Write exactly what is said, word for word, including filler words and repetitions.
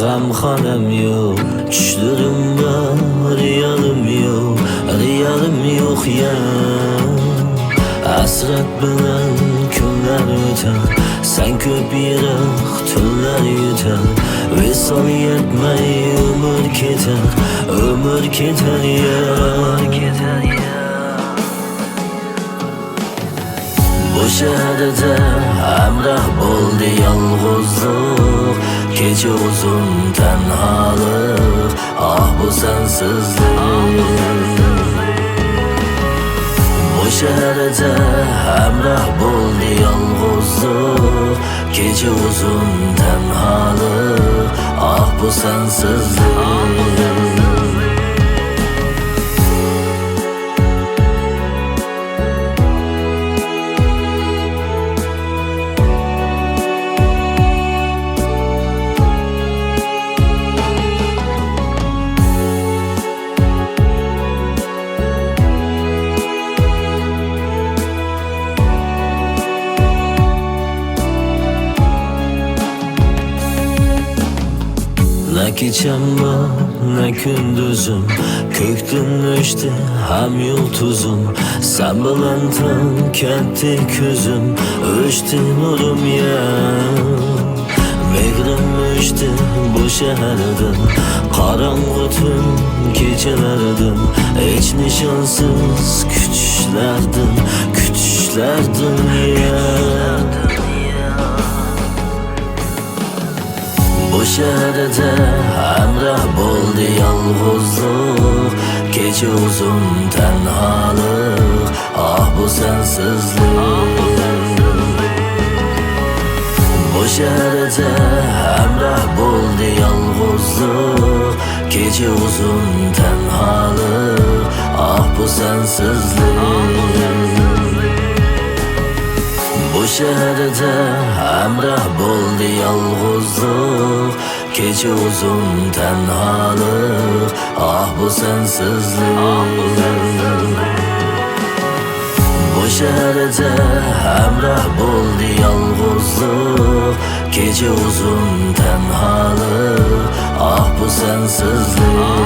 غەمخانەم يوق، چۈشلىرىمدە رىيالىم يوق، رىيالىم يوق يا. ھەسرەت بىلەن كۈنلەر ئۆتەر، سەن كۆپ يىراق تۈنلەر يۆتەر، ۋىسال يەتمەي ئۆمۈر كېتەر، ئۆمۈر كېتەر يا. بۇ شەھەردە ھەمراھ بولدى يالغۇزلۇق، كېچە ئۇزۇن تەنھالىق، ئاھ، بۇ سەنسىزلىك. بۇ شەھەردە ھەمراھ بولدى يالغۇزلۇق، كېچە ئۇزۇن تەنھالىق، ئاھ، بۇ سەنسىزلىك. نە كېچەم بار، نە كۈندۈزۈم، كۆكتىن ئۆچتى ھەم يۇلتۇزۇم، سەن بىلەن تەڭ كەتتى كۆزۈم، ئۆچتى نۇرۇم يا. مېھرىم ئۆچتى بۇ شەھەردىن، قاراڭغۇ تۈن كېچىلەردىن، ھېچ نىشانسىز كۈتۈشلەردىن، كۈتۈشلەردىن يا. بۇ شەھەردە ھەمراھ بولدى يالغۇزلۇق، كېچە ئۇزۇن تەنھالىق، ئاھ، بۇ سەنسىزلىك. بۇ شەھەردە ھەمراھ بولدى يالغۇزلۇق، كېچە ئۇزۇن تەنھالىق، ئاھ، بۇ سەنسىزلىك. بۇ شەھەردە ھەمراھ بولدى يالغۇزلۇق، كېچە ئۇزۇن تەنھالىق، ئاھ، بۇ سەنسىزلىك. بۇ شەھەردە ھەمراھ بولدى يالغۇزلۇق، كېچە ئۇزۇن تەنھالىق، ئاھ، بۇ سەنسىزلىك.